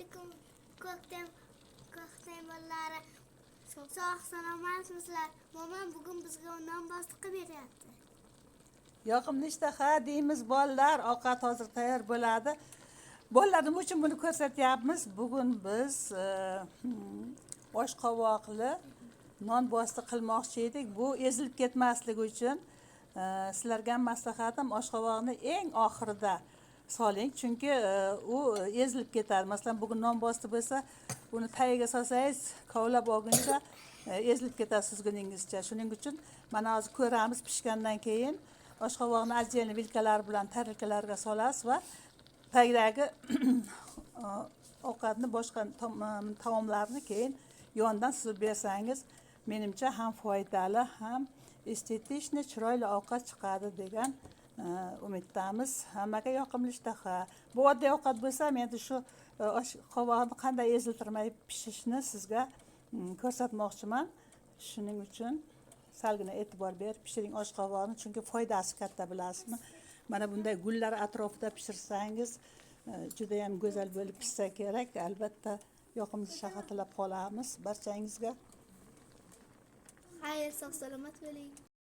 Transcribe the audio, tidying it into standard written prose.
Alaykum, ko'ktem ko'ktemirlari. Sog' salomatsizlar. Momam bugun bizga non bosti qilib beryapti. Yoqimli ishtaha deymiz, bolalar. Ovqat hozir tayyor bo'ladi. Bolalar, nima uchun buni ko'rsatyapmiz? Bugun biz oshqovoqli non bosti qilmoqchi edik. Bu ezilib ketmasligi uchun sizlarga ham maslahatim, oshqovoqni eng oxirida soling, chunki u ezilib ketadi. Masalan, bugun non bosti bo'lsa, uni tagiga solsangiz, kovlab olguncha ezilib ketadi suzguningizcha. Shuning uchun mana hozir ko'ramiz, pishgandan keyin oshqovoqni отдельно vilkalar bilan tarelkalarga solasiz va tagidagi ovqatni, boshqa taomlarni keyin yonidan suzib bersangiz, menimcha, ham foydali, ham эстетичный, chiroyli ovqat chiqadi degan umiddamiz. Hammaga yoqimli ishtaha. Bu oddiy ovqat bo'lsa ham, endi shu oshqovoqni qanday eziltirmay pishishni sizga ko'rsatmoqchiman. Shuning uchun salgina e'tibor berib pishiring oshqovoqni, chunki foydasi katta, bilasizmi? Mana bunday gullar atrofida pishirsangiz, judayam go'zal bo'lib pishsa kerak. Albatta, yoqimli ishtaha tilab qolamiz barchangizga. Xayr, sog' salomat bo'ling.